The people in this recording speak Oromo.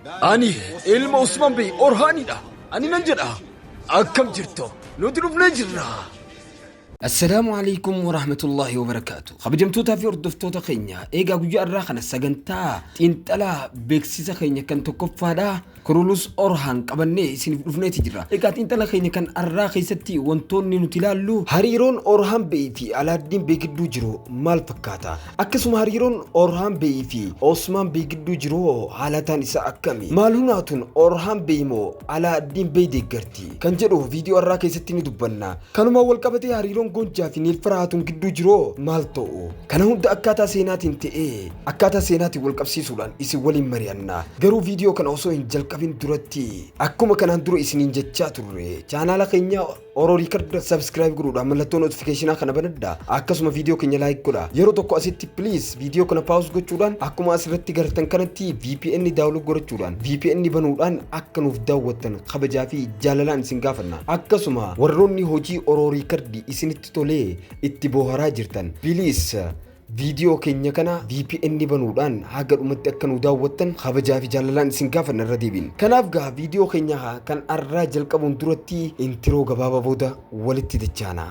Ani ilma Usman Bey Orhaanidha. Ani nan jedha. Akkam jirtu? Nuti dhufnee jirra. Assalaamu alaikum warahmatullaahi wabarakaatu. Kabajamtootaa fi hordoftoota keenya, eegaa guyyaa irraa kana sagantaa xiinxalaa beeksisa keenya kan tokkoffaadha. Kurulus Orhaan qabannee isiniif dhufneeti jirra. Egaa xiinxala keenya kan arraa keessatti wantoonni nuti ilaallu, hariiroon Orhaan Bey fi Alaaddiin Bey gidduu jiru maal fakkaata? Akkasuma hariiroon Orhaan Bey fi Osmaan Bey gidduu jiru hoo haalataan isaa akkami? Maal hunaatun Orhaan Bey moo Alaaddiin Bey deeggarti? Kan jedhu viidiyoo arraa keessatti ni dubbanna. Kanumaan wal qabatee hariiroon Gonjaa fi Niilfara Haatuun gidduu jiru hoo maal ta'u? Kana hunda akkaataa seenaatiin ta'ee akkaataa seenaatiin wal qabsiisuudhaan isin waliin mari'anna. Garuu viidiyoo kana osoo hin jalqabin duratti, akkuma kanaan dura isiniin jechaa turre, chaanaala keenya Oro Record subscribe godhuudhaan mallattoo notificationaa kana banadha. Akkasuma viidiyoo keenya like godha. Yeroo tokko asitti please viidiyoo kana pause gochuudhaan akkuma asirratti gartan kanatti VPN download godhachuudhaan VPN banuudhaan akka nuuf daawwattan kabajaa fi jaalalaan isin gaafanna. Akkasuma warroonni hojii Oro Record isinitti tolee itti booharaa jirtan, please viidiyoo keenya kana VPN banuudhaan haga dhumatti akka nu daawwattan kabajaa fi jaalalaan isin gaafanna irra deebiin. Kanaaf gaa viidiyoo keenya kan arraa jalqabuun duratti intro gabaabaa booda walitti dachaana.